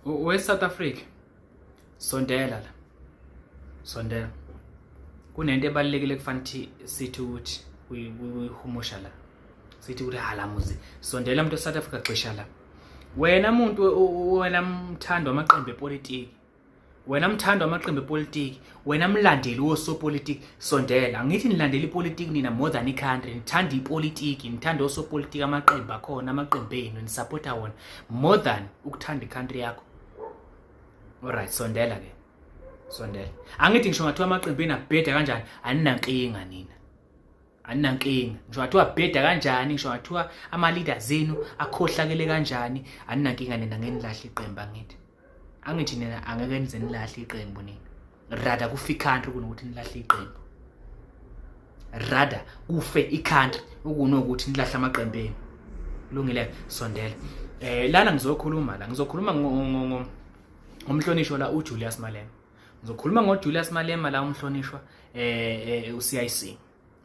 We South Africa, sondela la, sondela. Kunento ebalulekile kufanele sithi ukuthi uyihumusha la, sithi ukuthi halamuzi. Sondela umuntu eSouth Africa, gxisha la wena muntu, wena mthando wamaqembu epolitiki, wena mthando wamaqembu epolitiki, wena mlandeli wosopolitiki, sondela. Angithi nilandela ipolitiki nina more than i-country. Nithanda ipolitiki, nithanda osopolitiki, amaqembu akhona, amaqembu enu nisupporta wona more than ukuthanda i-country yakho. Alright, sondela ke, sondela. Angithi ngisho ngathiwa amaqembu enu abheda kanjani, aninankinga nina, aninankinga. Ngisho ngathiwa abheda kanjani, ngisho ngathiwa ama-leaders enu akhohlakele kanjani, aninankinga nina. Ngenilahle iqembu, angithi nina angeke nize nilahle iqembu nina. Rather kufe i-country kunokuthi nilahle iqembu, rather kufe i-country ukunokuthi nilahle amaqembu enu. Kulungile, sondela. Lana ngizokhuluma la, ngizokhuluma ngomhlonishwa la uJulius Malema. Ngizokhuluma ngoJulius Malema la, umhlonishwa uCIC.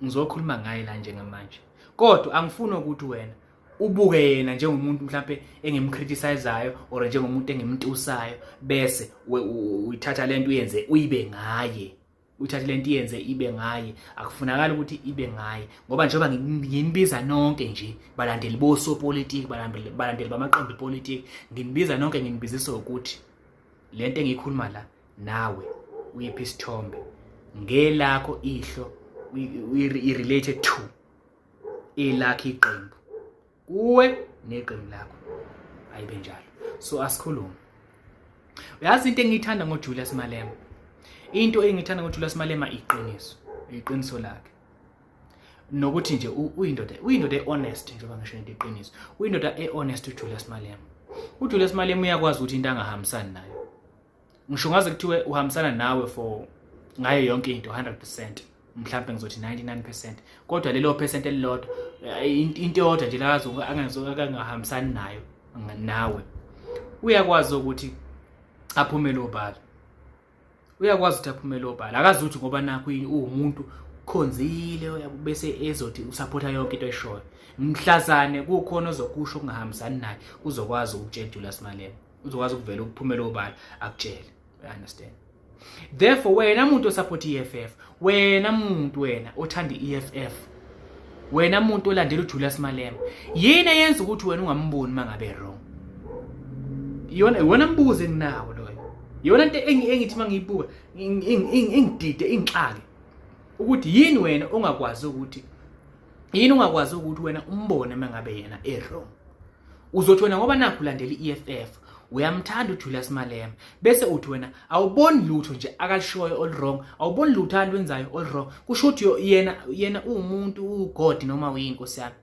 Ngizokhuluma ngaye la njengamanje, kodwa angifuni ukuthi wena ubuke yena njengomuntu mhlambe engimcriticizeayo or njengomuntu engimtusayo, bese uyithatha lento uyenze uyibe ngaye, uthathe lento iyenze ibe ngaye. Akufunakala ukuthi ibe ngaye, ngoba njengoba nginibiza nonke nje balandeli bosopolitiki, balandeli bamaqembu epolitiki, nginibiza nonke, nginibizisa ukuthi lento engiyikhuluma la nawe uyiphi isithombe ngelakho ihlo, i-related to elakho iqembu, kuwe neqembu lakho, ayibe njalo. So asikhulume. Uyazi into engiyithanda ngoJulius Malema, into engiyithanda ngoJulius Malema, iqiniso, iqiniso lakhe, nokuthi nje uyindoda e-honest. Njengoba ngisho into, iqiniso, uyindoda e-honest uJulius Malema. UJulius Malema uyakwazi ukuthi into angahambisani nayo, ngisho ngaze kuthiwe uhambisana nawe for ngayo yonke into 100%, mhlawumbe ngizothi 99%, kodwa lelo percent elilodwa, into eyodwa nje la angahambisani nayo nawe, uyakwazi ukuthi aphumele obala, uyakwazi ukuthi aphumele obala. Akazi ukuthi ngoba nakho uwumuntu khonzile bese ezothi usupporta yonke into eshoyo. Mhlazane kukhona ozokusho okungahambisani naye, uzokwazi ukutshela Julius Malema, uzokwazi ukuvela ukuphumela obala akutshele. You understand? Therefore wena muntu osupport i-EFF, wena muntu, wena othanda i-EFF, wena muntu olandela uJulius Malema, yini eyenza ukuthi wena ungamboni mangabe wrong? Iyona wena mbuzo enginawo loyo, iyona into engithi mangiyibuka ingidide, ingixake, ukuthi yini wena ongakwazi ukuthi, yini ungakwazi ukuthi wena umbone mangabe yena e-wrong? Uzothi wena ngoba nakho ulandela i-EFF, uyamthanda uJulius Malema, bese uthi wena awuboni lutho nje akalishoyo all wrong, awuboni lutho alwenzayo all wrong. Kusho ukuthi yena uwumuntu, uGod noma uyinkosi yami?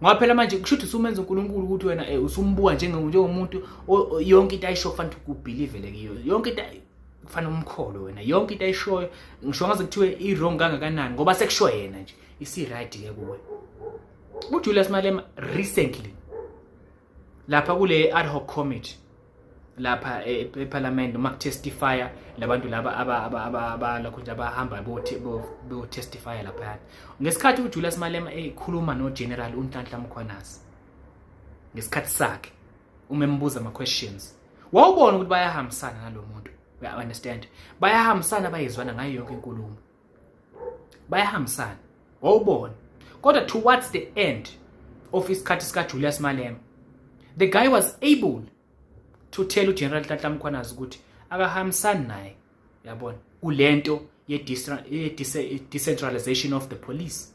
Ngoba phela manje kusho ukuthi usumenza uNkulunkulu, ukuthi wena usumbuka njengomuntu yonke into ayisho kufanele ukubelievele kiyo, yonke into kufanele umkholo wena, yonke into ayishoyo, ngisho ngaze kuthiwe i-wrong kangakanani, ngoba sekusho yena nje, isi-right ke kuwe. UJulius Malema recently lapha kule ad hoc committee lapha eParliament, noma kutestifya labantu laba aba lokho nje abahamba bo testify lapha, ngesikhathi uJulius Malema ekhuluma no General uNhlanhla Mkhwanazi ngesikhathi sakhe, uma embuza ama questions, wawubona ukuthi bayahambisana nalomuntu. You understand? Bayahambisana, bayizwana ngayo yonke inkulumo, bayahambisana, wawubona. Kodwa towards the end of isikhathi sika Julius Malema, the guy was able to tell uGeneral Nhlanhla Mkhwanazi ukuthi akahambisani naye, yabona, kulento ye decentralization of the police.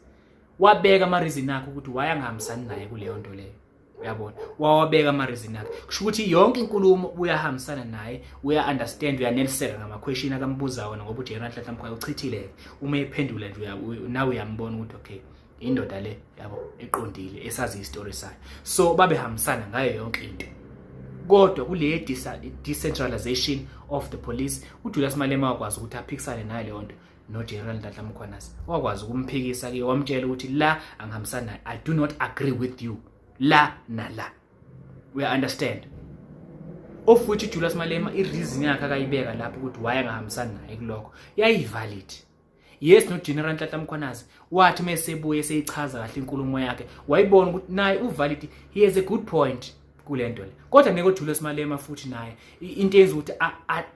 Wabeka ama reason akhe ukuthi why angahambisani naye kuleyo nto leyo, uyabona, wawabeka ama reason akhe. Kusho ukuthi yonke inkulumo uyahambisana naye, uya understand, uyaneliseka ngama question akambuza wona, ngoba uGeneral Nhlanhla Mkhwanazi uchithile uma ephendula nje, nawe uyambona ukuthi okay, indoda le, yabo, eqondile, esazi istory sayo. So babehambisana ngayo yonke into, kodwa kule decentralization of the police, uJulius Malema wakwazi ukuthi aphikisane nayo leyo nto noGeneral Nhlanhla Mkhwanazi. Wakwazi ukumphikisa ke, wamtshela ukuthi la angihambisani naye, I do not agree with you la nala. We understand, of which uJulius Malema i-reason yakhe akayibeka lapho ukuthi why angahambisani naye kulokho yayivalid. Yes, no General Nhlanhla Mkhwanazi wathi mesebuye seyichaza kahle inkulumo yakhe, wayibona ukuthi naye uvalid, he has a good point. Kulento le, kodwa neke uJulius Malema futhi naye into eyenza ukuthi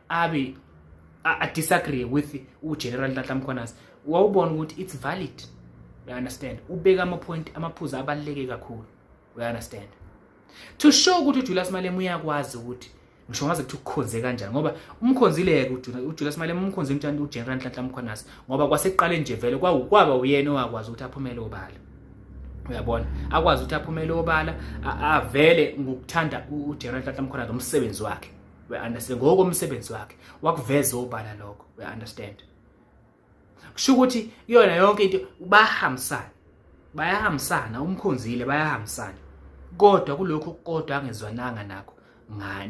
abe a disagree with uGeneral Nhlanhla Mkhwanazi, wawubona ukuthi it's valid, you understand? Ubeka ama point, amaphuzu abaluleke kakhulu, you understand? To show ukuthi uJulius Malema uyakwazi ukuthi ngisho ngaze kuthi ukukhonze kanjani, ngoba umkhonzile-ke uJulius Malema, umkhonzile uGeneral Nhlanhla Mkhwanazi, ngoba kwasekuqaleni nje vele kwaba uyena owakwazi ukuthi aphumele obala, uyabona, akwazi ukuthi aphumele obala, avele ngokuthanda uGeneral Nhlanhla Mkhwanazi, umsebenzi wakhe, we understand? Ngokomsebenzi wakhe wakuveza obala lokho, we understand? Kusho ukuthi kuyona yonke into bahambisana, bayahambisana, umkhonzile, bayahambisana, kodwa kulokhu kodwa angezwananga nakho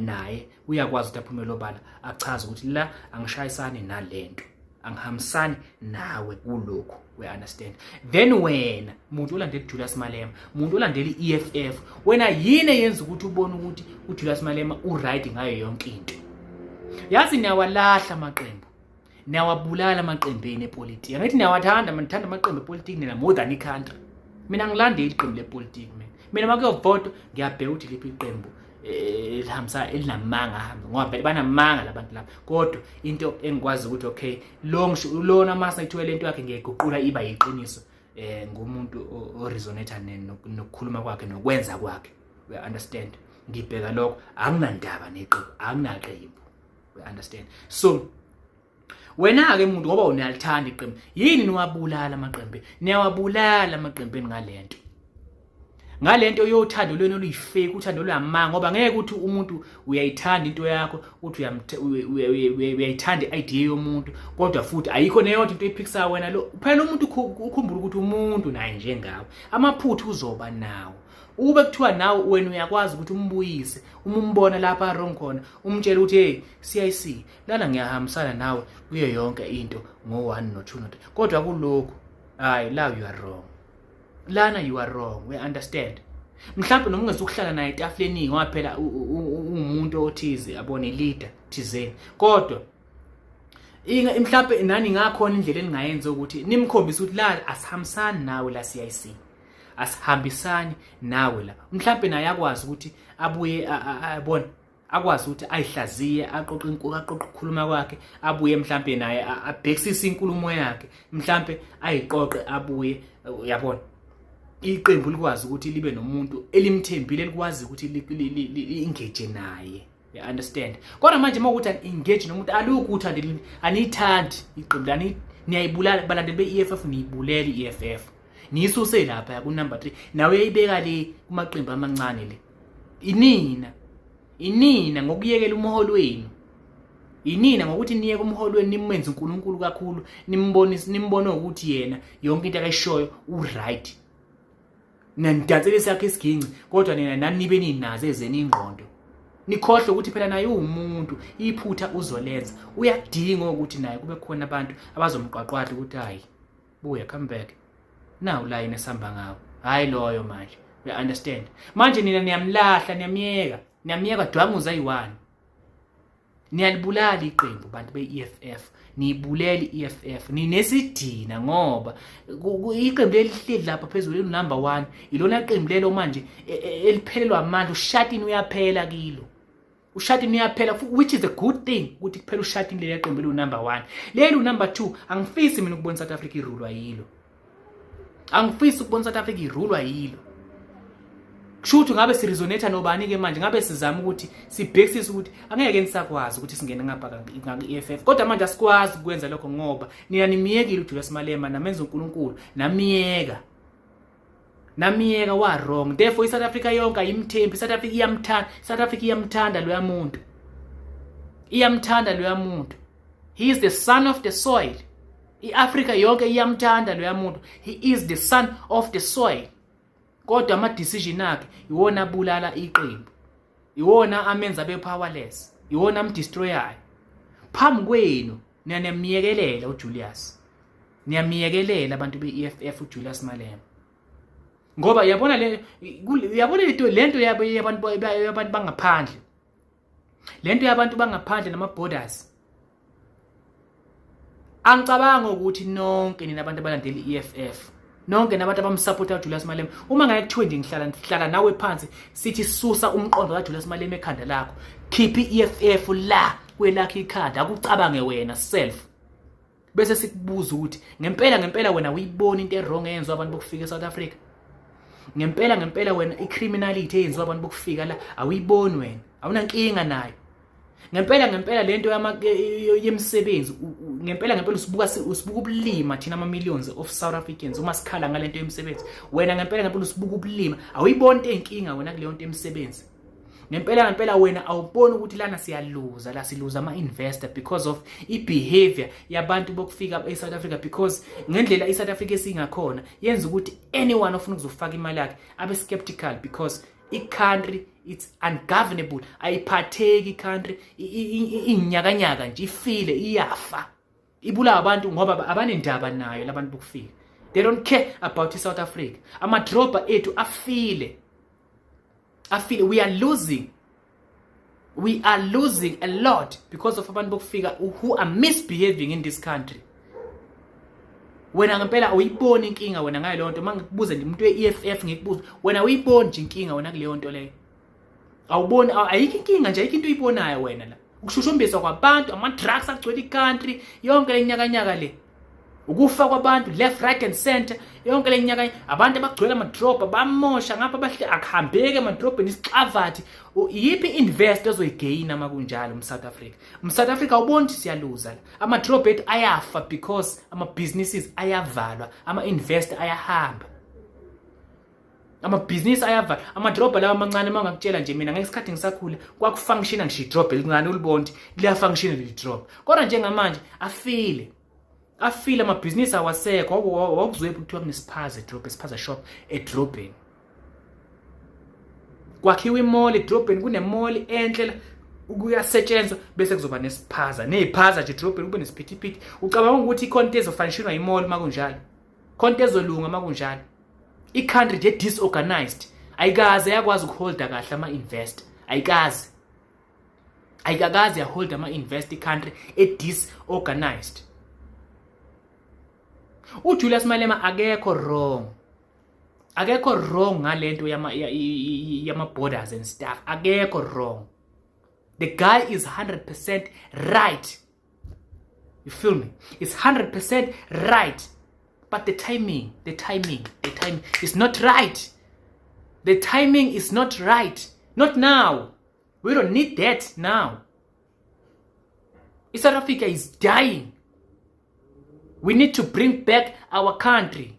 naye uyakwazi ukuthi aphumele obala, achaze ukuthi la angishayisani nalento, angihambisani nawe kulokhu, we understand? Then wena muntu olandela uJulius Malema, muntu olandela i-EFF, wena yini eyenza ukuthi ubone ukuthi uJulius Malema uright ngayo yonke into? Yazi, niyawalahla amaqembu, niyawabulala amaqembeni epolitiki. Angithi niyawathanda, manithanda amaqembu epolitiki nina more than i-country. Mina ngilandeli iqembu lepolitiki. Mina makuyovotwa ngiyabheka ukuthi liphi iqembu elihambisa elinamanga ahambe, ngoba vele banamanga labantu laba. Kodwa into engikwazi ukuthi okay, lo ngisho lona mase ithiwe lento yakhe ngiyayiguqula iba yiqiniso, ngumuntu o-resonate nokukhuluma kwakhe nokwenza kwakhe, we understand? Ngibheka lokho, anginandaba neqembu, anginaqembu, we understand? So wena ke muntu, ngoba unalithanda iqembu, yini niwabulala amaqembu? Niyawabulala amaqembu ngalento yothando lwenu oluyifake, uthando lwamanga, ngoba ngeke ukuthi umuntu uyayithanda into yakho, uthi uyayithanda i-idea yomuntu, kodwa futhi ayikho neyodwa into oyiphikisayo wena. Lo phela umuntu, ukhumbula ukuthi umuntu naye njengawe amaphutha uzoba nawo. Ube kuthiwa nawe wena uyakwazi ukuthi umbuyise uma umbona lapha wrong khona, umtshele ukuthi hey, CIC, lana ngiyahambisana nawe kuyo yonke into ngo-1 no-2 no-3, kodwa kulokhu hayi, la you are wrong, lana you are wrong, we understand? Mhlawumbe noma ungezukuhlala naye etafuleni, ngoba phela uwumuntu othize, yabona, leader thizeni, kodwa inga mhlawumbe nani ngakhona indlela eningayenza ukuthi nimkhombise ukuthi la asihambisani nawe la, CIC, asihambisani nawe la. Mhlawumbe naye akwazi ukuthi abuye abone, akwazi ukuthi ayihlaziye, aqoqe inkulu, aqoqe ukukhuluma kwakhe, abuye mhlambe naye abhekisise inkulumo yakhe, mhlambe ayiqoqe, abuye, uyabona, iqembu likwazi ukuthi libe nomuntu elimthembile, likwazi ukuthi li-engage naye, you understand? Kodwa manje uma ukuthi engage nomuntu, alukho uthando, aniyithandi iqembu lani, niyayibulala balandeli be-EFF, niyibulela i-EFF, niyisuse lapha ku number 3, nawe uyayibeka le kumaqembu amancane le. Inina, inina ngokuyekela umholo wenu, inina ngokuthi niyeke umholo wenu, nimenze uNkulunkulu kakhulu, nimbonise, nimbone ukuthi yena yonke into akayishoyo uright, nanidansele sakhe isiginci, kodwa nina nani nibe ninazo ezeni ingqondo, nikhohlwe ukuthi phela naye uwumuntu, iphutha uzolenza, uyadinga ukuthi naye kube khona abantu abazomqwaqwadla ukuthi hayi, buya, come back now, line esihamba ngawo, hayi loyo manje, we understand? Manje nina niyamlahla, niyamyeka, niyamyeka dwanguza ayi-one, niyalibulala iqembu bantu be-EFF, niyibulele i-EFF, ninesidina, ngoba iqembu leli lihleli lapha phezulu, number 1, ilona qembu lelo manje eliphelelwa amandla. Ushatini uyaphela kilo, ushatini uyaphela, which is a good thing ukuthi kuphela ushatini leli qembu eliwu number 1. Leli number 2, angifisi mina ukubona South Africa irulwa yilo, angifisi ukubona South Africa irulwa yilo. Kusho ukuthi ngabe siresonate nobani ke manje? Ngabe sizama ukuthi sibhekisise ukuthi angeke nisakwazi ukuthi singene ngapha ngaka-EFF, kodwa manje asikwazi ukwenza lokho ngoba nina nimiyekile uJulius Malema, namenza uNkulunkulu, namiyeka, namiyeka wa wrong. Therefore iSouth Africa yonke ayimthembi. iSouth Africa iyamthanda, South Africa iyamthanda loya muntu, iyamthanda loya muntu. He is the son of the soil. iAfrica yonke iyamthanda loya muntu, he is the son of the soil, kodwa ama decision akhe iwona abulala iqembu, iwona amenza abe powerless, iwona amdestroyayo phambi kwenu. Niyamyekelela uJulius, niyamyekelela abantu be-EFF uJulius Malema, ngoba uyabona le, uyabona lento yabantu bangaphandle, lento yabantu bangaphandle nama borders. Angicabanga ukuthi nonke nina abantu abalandela i-EFF Nonke nabantu abamsupporta uJulius Malema, uma ngaye kuthiwe nje ngihlala ngihlala nawe phansi, sithi susa umqondo kaJulius Malema ekhanda lakho, khipha i-EFF la kwelakho ikhanda, akucabange wena self, bese sikubuza ukuthi ngempela ngempela wena uyibona into e-wrong eyenziwa abantu bokufika eSouth Africa? Ngempela ngempela wena i-criminality eyenziwa abantu bokufika la awuyiboni wena, awunankinga nayo? Ngempela ngempela lento yemisebenzi, ngempela ngempela usibuka ubulima thina ama millions of South Africans uma sikhala ngalento yemisebenzi? Wena ngempela ngempela usibuka ubulima, awuyiboni into eyinkinga wena kuleyo nto yemisebenzi? Ngempela ngempela wena awuboni ukuthi lana siyaluza la, siluza ama-investor because of i-behavior yabantu bokufika e-South Africa, because ngendlela i-South Africa esingakhona yenza ukuthi anyone ofuna ukuzofaka imali yakhe abe skeptical, because i-country, it's ungovernable, ayiphatheki i-country, inyakanyaka nje, ifile, iyafa, ibulawa abantu ngoba abanendaba nayo labantu bokufika. They don't care about i-South Africa. Amadrobha ethu afile, afile. We are losing a lot because of abantu bokufika who are misbehaving in this country. Wena ngempela awuyiboni inkinga wena ngayo leyo nto? Uma ngikubuza nje, umuntu we-EFF, ngikubuza wena, awuyiboni nje inkinga wena kuleyo nto leyo? Awuboni, ayikho inkinga nje, ayikho into oyibonayo wena la? Ukushushumbiswa kwabantu, ama-drugs agcwele i-country yonke, le nyakanyaka le, ukufa kwabantu left, right and center, yonke le nyaka, abantu abagcwele amadrobha, bamosha ngapha, bahle, akuhambeki emadrobheni, isixavathi. Yiphi i-invest ozoyigeyina uma kunjalo mu-South Africa? Mu-South Africa, awuboni ukuthi siyaluza la? Amadrobha ethu ayafa because ama-businesses ayavalwa, ama-investor ayahamba, amabhizinisi ayavalwa, amadrobha lawa amancane. Uma ngakutshela nje mina, ngesikhathi ngisakhula kwakufunctiona ngisho idrobha elincane, ulibona ukuthi liyafunctiona leli drobha, kodwa njengamanje afile, afile, amabhizinisi awasekho. Wawukuzwephi kuthiwa kunesiphaza edrobheni, isiphaza shop edrobheni, kwakhiwa i-mall edrobheni, kune-mall enhle la, kuyasetshenzwa, bese kuzoba nesiphaza ney'phaza nje edrobheni, kube nesiphithiphithi? Ucabanga ukuthi ikhona into ezofunctionwa i-mall uma kunjalo? Khona into ezolunga uma kunjalo? I-country nje disorganized, ayikaze yakwazi ukuholda kahle ama-investor, ayikaze, ayikakaze yaholda ama-investor i-country e-disorganized. UJulius Malema akekho wrong, akekho wrong ngalento yama borders and stuff, akekho wrong. The guy is 100% right, you feel me? It's 100% right, but the timing, the timing, the timing is not right. The timing is not right. Not now. We don't need that now. South Africa is dying. We need to bring back our country.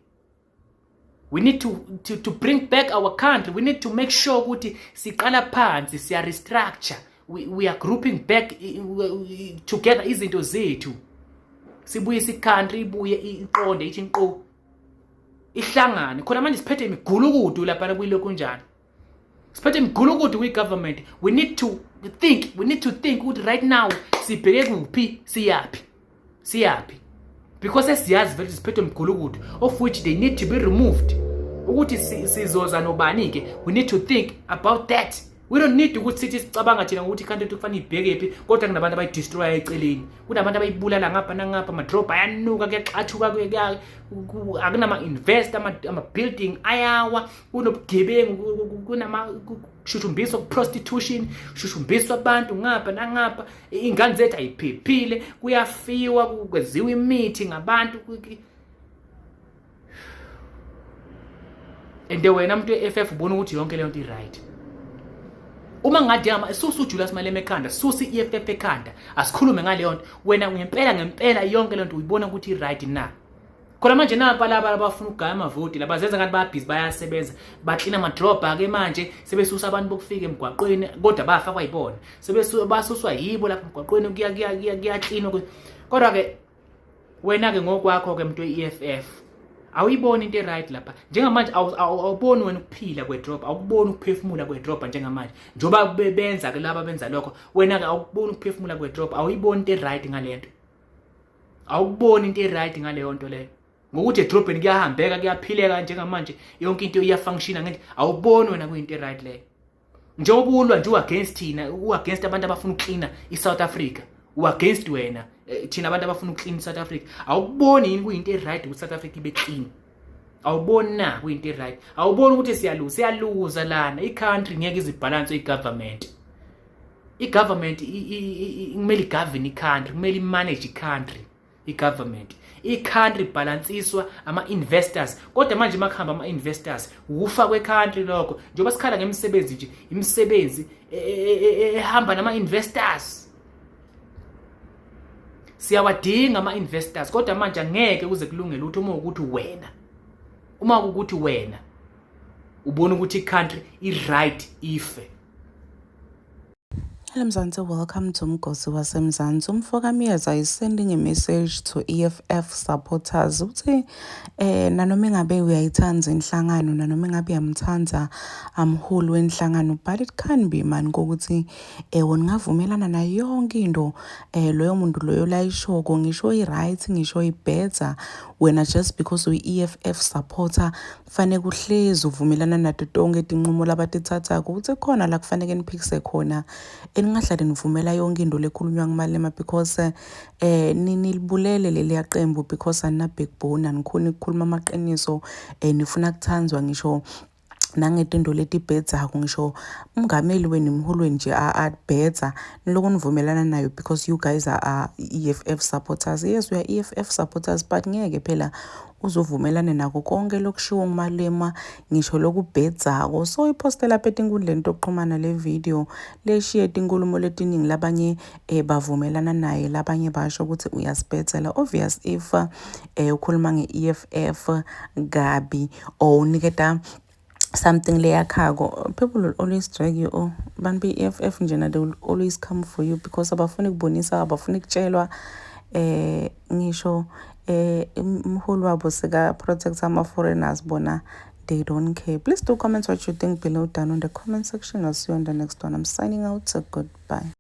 We need to bring back our country. We need to make sure ukuthi siqala phansi, siya restructure, we are grouping back together izinto zethu, sibuyise i-country, ibuye iqonde, ithi inqo, ihlangane. Khona manje siphethe imigulukudu lapha kuyilokhu njani, siphethe imigulukudu kwi-government. We need to think, we need to think ukuthi right now sibheke kuphi, siyaphi, siyaphi, because esiyazi vele siphethe imigulukudu of which they need to be removed. Ukuthi sizoza nobani-ke, we need to think about that. We don't need ukuthi sithi sicabanga thina ngokuthi i-country kufanele ibheke phi, kodwa kunabantu abayidestroya eceleni, kunabantu abayibulala ngapha nangapha, amadrobha ayanuka, kuyaxathuka, akunama-invest, ama-building ayawa, kunobugebengu, kunama kushushumbiswa, prostitution, kushushumbiswa abantu ngapha nangapha, iy'ngane zethu ayiphephile, kuyafiwa, kwenziwa imithi ngabantu. And wena muntu we-EFF ubona ukuthi yonke leyo nto i-right? Uma ngade ama susa uJulius Malema ekhanda, susa i-EFF ekhanda, asikhulume ngaleyo nto. Wena ngempela ngempela yonke le nto uyibona ukuthi i-right na? Khona manje napa laba abafuna ukugaya amavoti labazenza ngathi bayabhizi, bayasebenza, baklina amadrobha ke manje, sebesusa abantu bokufika emgwaqweni, kodwa bafa kwayibona, sebebasuswa yibo lapha emgwaqweni, kuyaklinwa. Kodwa ke wena ke ngokwakho ke, muntu we-EFF, awuyiboni into e-right lapha njengamanje? Awuboni wena ukuphila kwedrobha? Awukuboni ukuphefumula kwedrobha njengamanje njengoba benza ke laba benza lokho? Wena ke awukuboni ukuphefumula kwedrobha? Awuyiboni into e-right ngalento? Awukuboni into e-right ngaleyo nto leyo, ngokuthi edrobheni kuyahambeka, kuyaphileka njengamanje, yonke into iyafunctiona ngendlela? Awuboni wena kuyinto e-right leyo, njengoba ulwa nje u-against thina, u-against abantu abafuna ukuklina i-South Africa, u-against wena, thina abantu abafuna ukuklina i-South Africa? Awukuboni yini kuyinto e-right ukuthi South Africa ibe clean? Awuboni na kuyinto right? Awuboni ukuthi siyaluza, siyaluza lana. I-country ngeke izibalance i-government. I-government kumele igovern i-country, kumele imanage i-country. I-government, i-country balansiswa ama-investors, kodwa manje makuhamba ama-investors ukufa kwe-country lokho. Njengoba sikhala ngemisebenzi nje, imisebenzi ehamba nama-investors, siyawadinga ama-investors, kodwa manje angeke kuze kulungele ukuthi uma ukuthi wena ubona ukuthi i-country i-right ife. Hello Mzansi, welcome to Mgosi waseMzansi. Umfoka Myeza is sending a message to EFF supporters. Uthi nanoma ingabe uyayithanda inhlangano, nanoma ingabe uyamthanda umholi wenhlangano, but it can be man kokuthi wona ungavumelana nayo yonke into loyo muntu loyo layishoko, ngisho i-right, ngisho i-better. Wena just because uyi-EFF supporter kufanele kuhlezi uvumelana nato tonke tinqumo labatithathako. Uthi khona la kufanele niphikise khona, eningahlali nivumela yonke into lekhulunywa nguMalema because nilibulele leliya qembu because anina backbone, anikhoni ukukhuluma amaqiniso, nifuna kuthandzwa ngisho nangetinto letibhedzako, ngisho umngameli wenu, emholweni nje abhedza, niloko nivumelana nayo because you guys are EFF supporters. Yes, we are EFF supporters, but ngeke phela uzovumelane nako konke lokushiwo nguMalema, ngisho lokubhedzako. So iposte lapha etinkundleni tokuxhumana le video leshiye tinkulumo letiningi. Labanye bavumelana naye, labanye basho ukuthi uyasibhedzela. Obvious, if ukhuluma nge-EFF kabi or uniketa something leyakhako, people will always drag you. Oh, bantu be-EFF njena, they will always come for you because abafuni kubonisa, abafuni kutshelwa. Ngisho umholi wabo seka protect ama foreigners, bona they don't care. Please do comment what you think below down in the comment section. I'll see you on the next one. I'm signing out, so goodbye.